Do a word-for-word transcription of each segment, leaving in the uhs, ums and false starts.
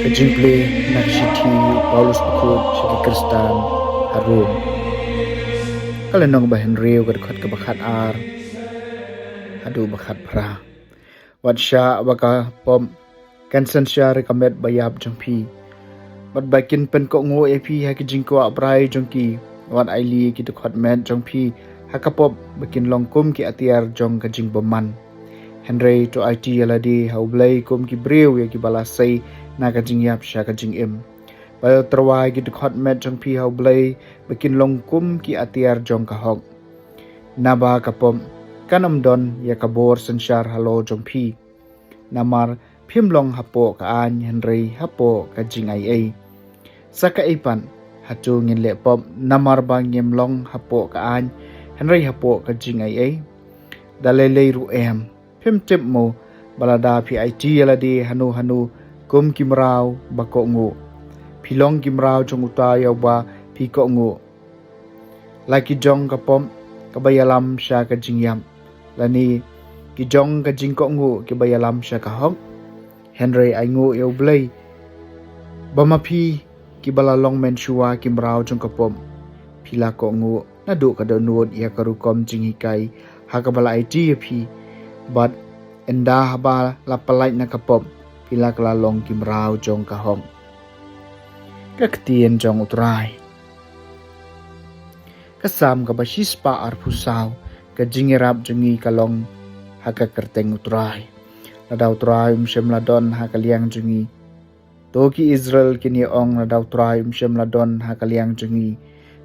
Jingpule na ka shithi u Paulus bakhuid sha ki Khristan ha Rom. Ka lynnong ba hynriew, ka dkhot kaba khat ar haduh ba khat phra. Wat shah ba ka pop kan synshar ïa ka met ba ïap jong phi, bad ba kin pynkohnguh ïa phi ha ki jingkwah brai jong ki. Wat ailad ïa ki dkhot met jong phi ha ka pop ba kin long kum ki atiar jong ka jingbymman. Hynrei to aiti ïa lade ha U Blei kum ki briew ïa kiba la sei na ka jingïap sha ka jingim. Bad to tyrwa ïa ki dkhot met jong phi ha U Blei ba kin long kum ki atiar jong ka hok. Naba ka pop kan ym don ïa ka bor synshar halor jong phi. Namar phim long hapoh ka aiñ hynrei hapoh ka jingaiei. Sa kaei pat, hato ngin leh pop namar ba ngim long hapoh ka aiñ hynrei hapoh ka jingaiei? Da lei lei ruh em. Phim tip mo ba lada phi aiti ïa lade hano hano kum ki mraw ba kohnguh, phi long ki mraw jong uta ïa uba phi kohnguh? La ki jong ka pop kaba ïalam sha ka jingïap, lane ki jong ka jingkohnguh kiba ïalam sha ka hok? Hynrei ainguh ïa U Blei ba ma phi kiba la long mynshuwa ki mraw jong ka pop, phi la kohnguh naduh ka dohnud ïa ka rukom jinghikai ha kaba la aiti ïa phi, bad ynda haba la pyllait na ka pop phi la kylla long ki mraw jong ka hok. Ka ktien jong U Trai. Ka Salm kaba shispah arphew saw. Ka jingïarap jong ngi ka long ha ka kyrteng U Trai. Lada U Trai um shym la don ha ka liang jong ngi, to ki Israel kin ïa ong, lada U Trai um shym la don ha ka liang jong ngi,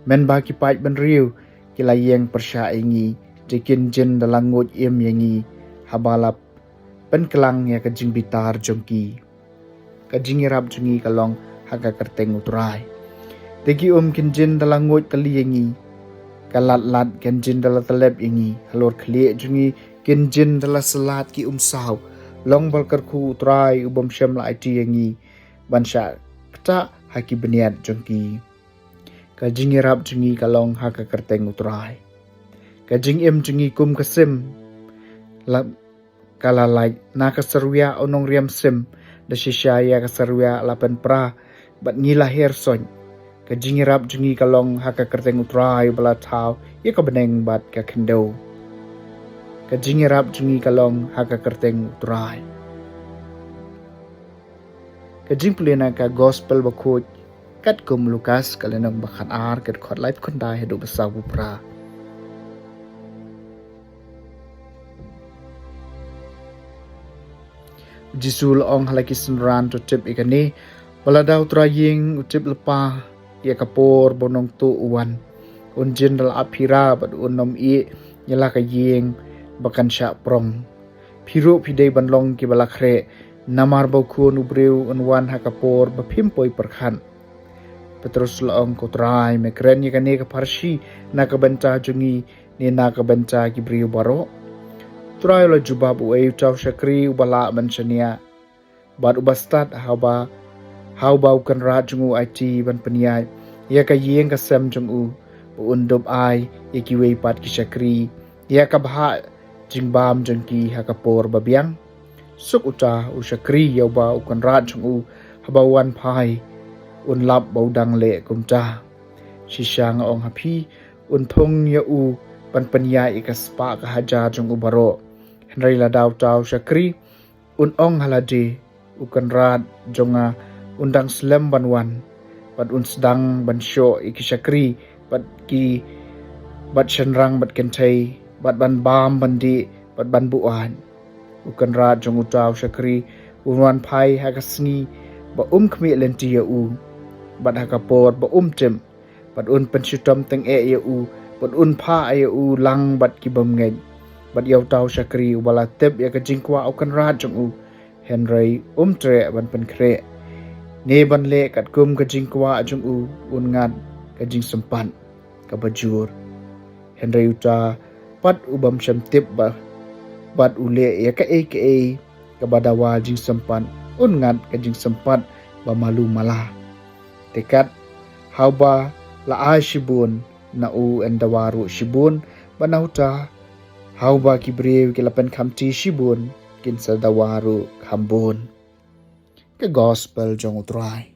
mynba ki paid bynriew ki la ïeng pyrshah ïa ngi, te kin jin da la nguid im ïa ngi haba la pynklang ïa ka jingbitar jong ki. Ka jingïarap jong ngi ka long ha ka kyrteng U Trai. Te ki um kin jin da la nguid kylli ïa ngi, ka lad lad kin jin da la tyllep ïa ngi, halor khlieh jong ngi kin jin da la slat ki um saw. Long ba la kyrkhu U Trai u bym shym la aiti ïa ngi ban shah ktah ha ki bniat jong ki. Ka jingïarap jong ngi ka long ha ka kyrteng U Trai. Ka jingim jong ngi kum ka sim la ka la lait na ka syrwiah, u nongriam sim, da shisha ïa ka syrwiah la pynpra bad ngi la her soiñ. Ka jingïarap jong ngi ka long ha ka kyrteng U Trai uba la thaw ïa ka bneng bad ka khyndew. Ka jingïarap jong ngi ka long ha ka kyrteng U Trai. Ka jingpule na ka Gospel bakhuid katkum u Lukas, ka lynnong ba khat ar, ka dkhot laiphew khyndai haduh ba sawphew phra. U Jisu u la ong ha la ki synran, to tip ïa kane, ba lada U Trai ïing u tip lypa ïa ka por ba u nongtuh u wan, un jin da la ap phira bad un ym ïeh ïa la ka ïing ba kan shah prong. Phi ruh phi dei ban long kiba la khreh, namar ba U Khun u briew un wan ha ka por ba phim poi pyrkhat. Petrus u la ong, ko Trai, me kren ïa kane ka pharshi na ka bynta jong ngi ne na ka bynta ki briew baroh? U Trai u la jubab, uei uta u shakri uba lah ban shaniah bad uba stad ha uba, ha uba u kynrad jong u aiti ban pynïaid ïa ka ïing ka sem jong u, ba un dup ai ïa kiwei pat ki shakri ïa ka bhah jingbam jong ki ha ka por ba biang? Suk uta u shakri ïa uba u kynrad jong u, haba u wan phai, un lap ba u dang leh kumta. Shisha nga ong ha phi, un thung ïa u ban pynïaid ïa ka spah ka hajar jong u baroh. Hynrei lada uta u shakri un ong ha lade, u kynrad jong nga un dang slem ban wan, bad un sdang ban shoh ïa ki shakri bad ki, bad shynrang bad kynthei, bad ban bam ban dih bad ban buaid. U kynrad jong uta u shakri un wan phai ha ka sngi ba um khmih lynti ïa u, bad ha ka por ba um tip, bad un pynshitom tyngeh ïa u, bad un phah ïa u lang bad ki bymngeit. Bad ïa uta u shakri uba la tip ïa ka jingkwah u kynrad jong u, hynrei um treh ban pynkhreh ne ban leh katkum ka jingkwah jong u, un ngat ka jingsympat kaba jur. Hynrei uta pat u bym shym tip ba, bad u leh ïa kaei kaei kaba dawa jingsympat, un ngat ka jingsympat ba malu mala. Te kat, ha uba la ai shibun, na u yn dawa ruh shibun, bad na uta ha uba ki briew ki la pynkhamti shibun, kin sa dawa ruh khambun. ka gospel jong U Trai.